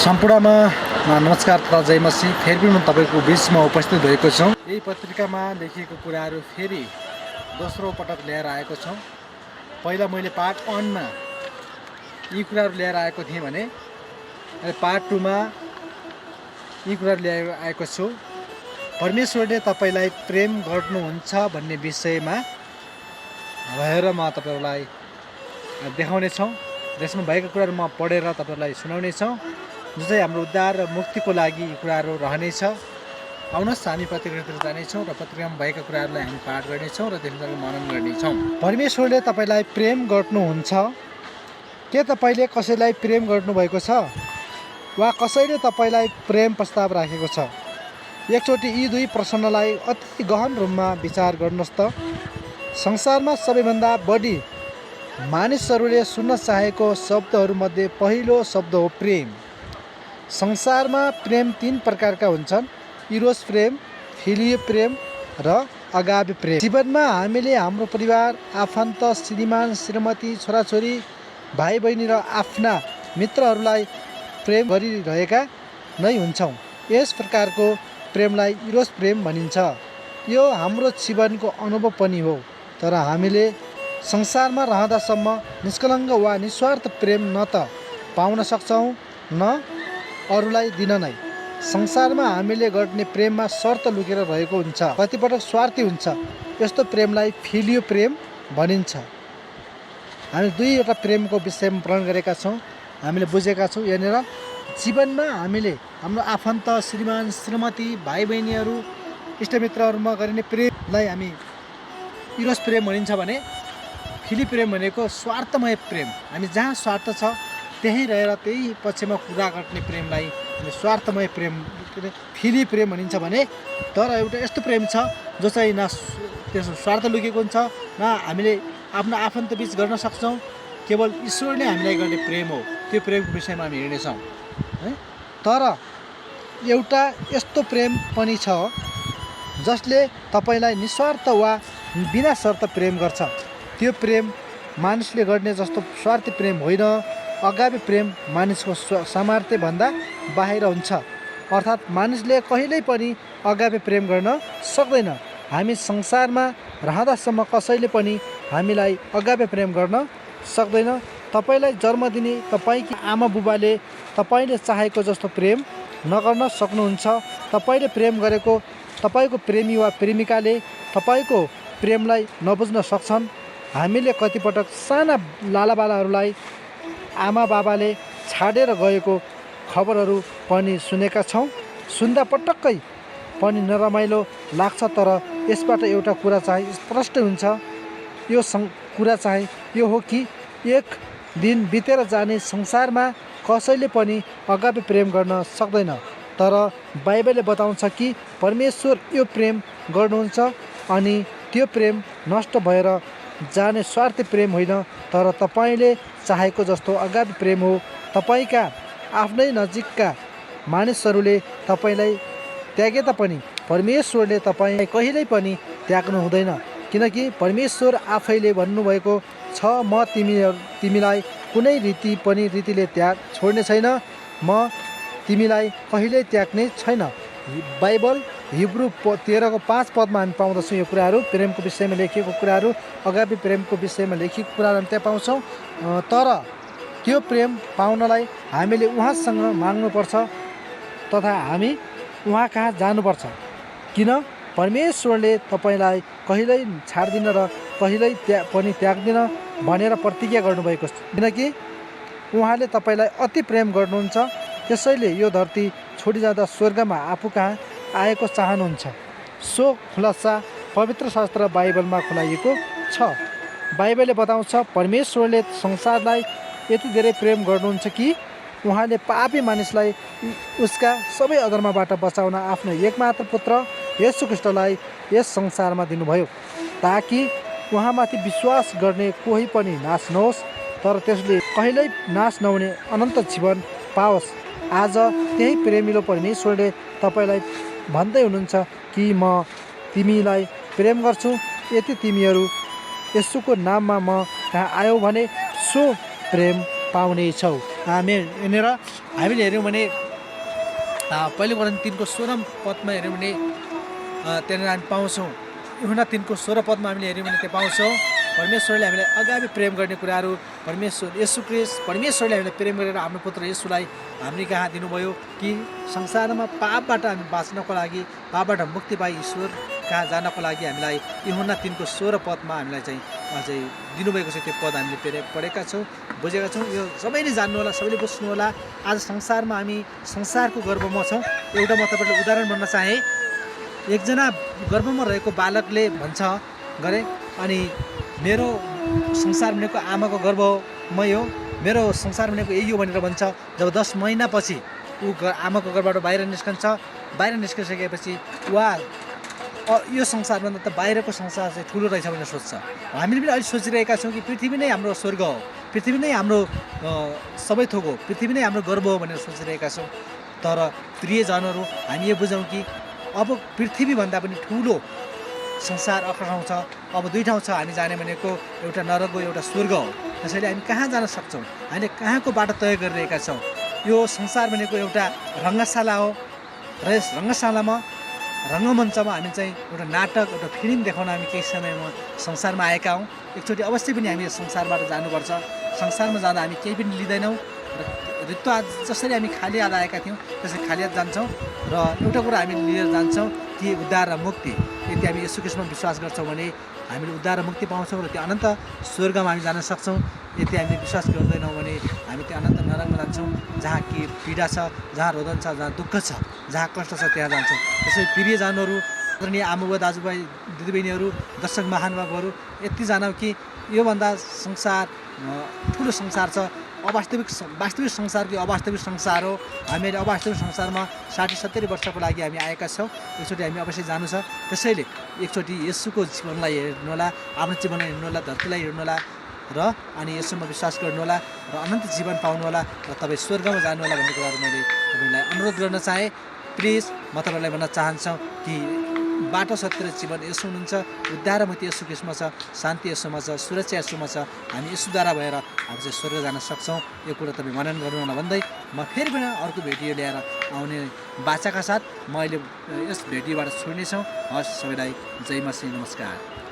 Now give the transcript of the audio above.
सम्पूर्णमा नमस्कार तथा जय मसी। फेरि पनि म तपाईँको बिचमा उपस्थित भएको छौँ। यही पत्रिकामा लेखिएको कुराहरू फेरि दोस्रो पटक ल्याएर आएको छौँ। पहिला मैले पार्ट 1 मा यी कुराहरू ल्याएर आएको थिएँ भने पार्ट 2 मा यी कुराहरू ल्याएर आएको छु। परमेश्वरले तपाईँलाई प्रेम गर्नुहुन्छ भन्ने विषयमा रहेर म तपाईँहरूलाई देखाउनेछौँ। त्यसमा भएका कुराहरू म पढेर तपाईँहरूलाई सुनाउनेछौँ, जो चाहिँ हाम्रो उद्धार र मुक्तिको लागि यी कुराहरू रहनेछ। आउनुहोस् हामी पत्रिकातिर जानेछौँ र पत्रिकामा भएका कुराहरूलाई हामी पाठ गर्नेछौँ र त्यसलाई मनन गर्नेछौँ। परमेश्वरले तपाईँलाई प्रेम गर्नुहुन्छ। के तपाईँले कसैलाई प्रेम गर्नुभएको छ वा कसैले तपाईँलाई प्रेम प्रस्ताव राखेको छ? एकचोटि यी दुई प्रश्नलाई अति गहन रूपमा विचार गर्नुहोस् त। संसारमा सबैभन्दा बढी मानिसहरूले सुन्न चाहेको शब्दहरूमध्ये पहिलो शब्द हो प्रेम। संसारमा प्रेम 3 प्रकारका हुन्छन्: इरोस प्रेम, फिलियो प्रेम र अगापे प्रेम। जीवनमा हामीले हाम्रो परिवार, आफन्त, श्रीमान श्रीमती, छोराछोरी, भाइ बहिनी र आफ्ना मित्रहरूलाई प्रेम गरिरहेका नै हुन्छौँ। यस प्रकारको प्रेमलाई इरोस प्रेम भनिन्छ। यो हाम्रो जीवनको अनुभव पनि हो। तर हामीले संसारमा रहँदासम्म निष्कलङ्क वा निस्वार्थ प्रेम न त पाउन सक्छौँ न अरूलाई दिन नै। संसारमा हामीले गर्ने प्रेममा शर्त लुकेर रहेको हुन्छ, कतिपटक स्वार्थी हुन्छ। यस्तो प्रेमलाई फिलियो प्रेम भनिन्छ। हामी दुईवटा प्रेमको विषयमा वर्णन गरेका छौँ, हामीले बुझेका छौँ। यहाँनिर जीवनमा हामीले हाम्रो आफन्त, श्रीमान श्रीमती, भाइ बहिनीहरू, इष्टमित्रहरूमा गरिने प्रेमलाई हामी इरोस प्रेम भनिन्छ भने फिली प्रेम भनेको स्वार्थमय प्रेम। हामी जहाँ स्वार्थ छ त्यहीँ रहेर त्यही पक्षमा कुरा गर्ने प्रेमलाई हामी स्वार्थमय प्रेम फिली प्रेम भनिन्छ भने। तर एउटा यस्तो प्रेम छ जो चाहिँ न त्यसको स्वार्थ लुकेको हुन्छ, न हामीले आफ्नो आफन्त बिच गर्न सक्छौँ। केवल ईश्वरले हामीलाई गर्ने प्रेम हो। त्यो प्रेमको विषयमा हामी हेर्नेछौँ है। तर एउटा यस्तो प्रेम पनि छ जसले तपाईँलाई निस्वार्थ वा बिना शर्त प्रेम गर्छ। त्यो प्रेम मानिसले गर्ने जस्तो स्वार्थी प्रेम होइन। अगापे प्रेम मानिसको सामर्थ्यभन्दा बाहिर हुन्छ। अर्थात् मानिसले कहिल्यै पनि अगापे प्रेम गर्न सक्दैन। हामी संसारमा रहँदासम्म कसैले पनि हामीलाई अगापे प्रेम गर्न सक्दैन। तपाईँलाई जन्म दिने तपाईँकी आमा बुबाले तपाईँले चाहेको जस्तो प्रेम नगर्न सक्नुहुन्छ। तपाईँले प्रेम गरेको तपाईँको प्रेमी वा प्रेमिकाले तपाईँको प्रेमलाई नबुझ्न सक्छन्। हामीले कतिपटक साना लालाबालाहरूलाई आमा बाबाले छाडेर गएको खबरहरू पनि सुनेका छौँ। सुन्दा पटक्कै पनि नरमाइलो लाग्छ। तर यसबाट एउटा कुरा चाहिँ स्पष्ट हुन्छ। यो कुरा चाहिँ यो हो कि एक दिन बितेर जाने संसारमा कसैले पनि अगापे प्रेम गर्न सक्दैन। तर बाइबलले बताउँछ कि परमेश्वर यो प्रेम गर्नुहुन्छ अनि त्यो प्रेम नष्ट भएर जाने स्वार्थी प्रेम होइन, तर तपाईँले चाहेको जस्तो अगापे प्रेम हो। तपाईँका आफ्नै नजिकका मानिसहरूले तपाईँलाई त्यागे तापनि परमेश्वरले तपाईँलाई कहिल्यै पनि त्याग्नु हुँदैन, किनकि परमेश्वर आफैले भन्नुभएको छ, म तिमीलाई कुनै रीतिले छोड्ने छैन, म तिमीलाई कहिल्यै त्याग्ने छैन। बाइबल हिब्रू 13:5 पदमा हामी पाउँदछौँ यो कुराहरू, प्रेमको विषयमा लेखिएको कुराहरू, अगापे प्रेमको विषयमा लेखिएको कुराहरू हामी त्यहाँ पाउँछौँ। तर त्यो प्रेम पाउनलाई हामीले उहाँसँग माग्नुपर्छ तथा हामी उहाँ कहाँ जानुपर्छ। किन? परमेश्वरले तपाईँलाई कहिल्यै छाड्दिन र कहिल्यै पनि त्याग्दिन भनेर प्रतिज्ञा गर्नुभएको छ। किनकि उहाँले तपाईँलाई अति प्रेम गर्नुहुन्छ। त्यसैले यो धरती छोडिजाँदा स्वर्गमा आफू कहाँ आएको चाहनुहुन्छ। सो खुलासा पवित्र शास्त्र बाइबलमा खुलाइएको छ। बाइबलले बताउँछ परमेश्वरले संसारलाई यति धेरै प्रेम गर्नुहुन्छ कि उहाँले पापी मानिसलाई उसका सबै अधर्मबाट बचाउन आफ्नो एकमात्र पुत्र येशू ख्रीष्टलाई यस संसारमा दिनुभयो, ताकि उहाँमाथि विश्वास गर्ने कोही पनि नाश नहोस्, तर त्यसले कहिल्यै नाश नहुने अनन्त जीवन पाओस्। आज त्यही प्रेमिलो परमेश्वरले तपाईँलाई भन्दै हुनुहुन्छ कि म तिमीलाई प्रेम गर्छु। यदि तिमीहरू येशूको नाममा म कहाँ आयौ भने सो प्रेम पाउनेछौँ। यहाँनिर हामीले हेऱ्यौँ भने पहिलो कोरिन्थी 3 को 16 पदमा हेऱ्यौँ भने त्यहाँनिर हामी पाउँछौँ। यूहन्ना 3 को 16 पदमा हामीले हेऱ्यौँ भने त्यो पाउँछौँ परमेश्वरले हामीलाई अगाडि प्रेम गर्ने कुराहरू परमेश्वरले हामीलाई प्रेम गरेर आफ्नो पुत्र येशूलाई हामी कहाँ दिनुभयो कि संसारमा पापबाट हामी बाँच्नको लागि पापबाट मुक्ति पाई ईश्वर कहाँ जानको लागि हामीलाई यूहन्ना 3 को 16 पदमा हामीलाई चाहिँ अझै दिनुभएको छ। त्यो पद हामीले पढेका छौँ, बुझेका छौँ। यो सबैले जान्नु होला, सबैले बुझ्नु होला। आज संसारमा हामी संसारको गर्भमा छौँ। एउटा म तपाईँलाई उदाहरण भन्न चाहेँ। एकजना गर्भमा रहेको बालकले भन्छ गरे अनि मेरो संसार भनेको आमाको गर्भमै हो, मेरो संसार भनेको यही हो भनेर भन्छ। जब 10 महिनापछि ऊ आमाको गर्भबाट बाहिर निस्कन्छ, बाहिर निस्किसकेपछि वा यो संसारभन्दा त बाहिरको संसार चाहिँ ठुलो रहेछ भनेर सोध्छ। हामीले पनि अहिले सोचिरहेका छौँ कि पृथ्वी नै हाम्रो स्वर्ग हो, पृथ्वी नै हाम्रो सबै थोक हो, पृथ्वी नै हाम्रो गर्व हो भनेर सोचिरहेका छौँ। तर प्रियजनहरू, हामी यो बुझौँ कि अब पृथ्वीभन्दा पनि ठुलो संसार अर्को ठाउँ छ। अब 2 ठाउँ छ हामी जाने भनेको, एउटा नरक हो, एउटा स्वर्ग हो। त्यसैले हामी कहाँ जान सक्छौँ? हामीले कहाँको बाटो तय गरिरहेका छौँ? यो संसार भनेको एउटा रङ्गशाला हो र यस रङ्गशालामा रङ्गमञ्चमा हामी चाहिँ एउटा नाटक, एउटा फिल्म देखाउन हामी केही समयमा संसारमा आएका हौँ। एकचोटि अवश्य पनि हामी संसारबाट जानुपर्छ। संसारमा जाँदा हामी केही पनि लिँदैनौँ र ऋतु आज जसरी हामी खाली हात आएका थियौँ त्यसरी खाली हात जान्छौँ र एउटा कुरा हामी लिएर जान्छौँ कि उद्धार र मुक्ति। यदि हामी येशू ख्रीष्टमा विश्वास गर्छौँ भने हामीले उद्धार र मुक्ति पाउँछौँ र त्यो अनन्त स्वर्गमा हामी जान सक्छौँ। यदि हामीले विश्वास गर्दैनौँ भने हामी त्यो अनन्त नरकमा जान्छौँ, जहाँ कि पीडा छ, जहाँ रोदन छ, जहाँ दुःख छ, जहाँ कष्ट छ, त्यहाँ जान्छौँ। त्यसैले प्रियजनहरू, आदरणीय आमाबुबा, दाजुभाइ, दिदीबहिनीहरू, दर्शक महानुभावहरू, यति जानौँ कि योभन्दा संसार ठुलो संसार छ। वास्तविक संसार कि अवास्तविक संसार हो। हामीले अवास्तविक संसारमा 60-70 वर्षको लागि हामी आएका छौँ। एकचोटि हामी अवश्य जानु छ। त्यसैले एकचोटि येशूको जीवनलाई हेर्नु होला, आफ्नो जीवनलाई हेर्नु होला, धरतीलाई हेर्नु होला र अनि येशूमा विश्वास गर्नु होला र अनन्त जीवन पाउनु होला र तपाईँ स्वर्गमा जानु होला भन्ने कुराहरू मैले तपाईँलाई अनुरोध गर्न चाहेँ। प्लिज म तपाईँलाई भन्न चाहन्छु कि बाटो, सत्य र जीवन येशू हुनुहुन्छ। उद्धार र मुक्ति येशू ख्रीष्टमा छ, शान्ति येशूमा छ, सुरक्षा येशूमा छ। हामी येशूद्वारा भएर हामी चाहिँ स्वर्ग जान सक्छौँ। यो कुरा तपाईँ मनन गर्नु होला भन्दै म फेरि पनि अर्को भिडियो ल्याएर आउने बाचाका साथ म अहिले यस भिडियोबाट छोड्नेछौँ। हस्, सबैलाई जय मसीह, नमस्कार।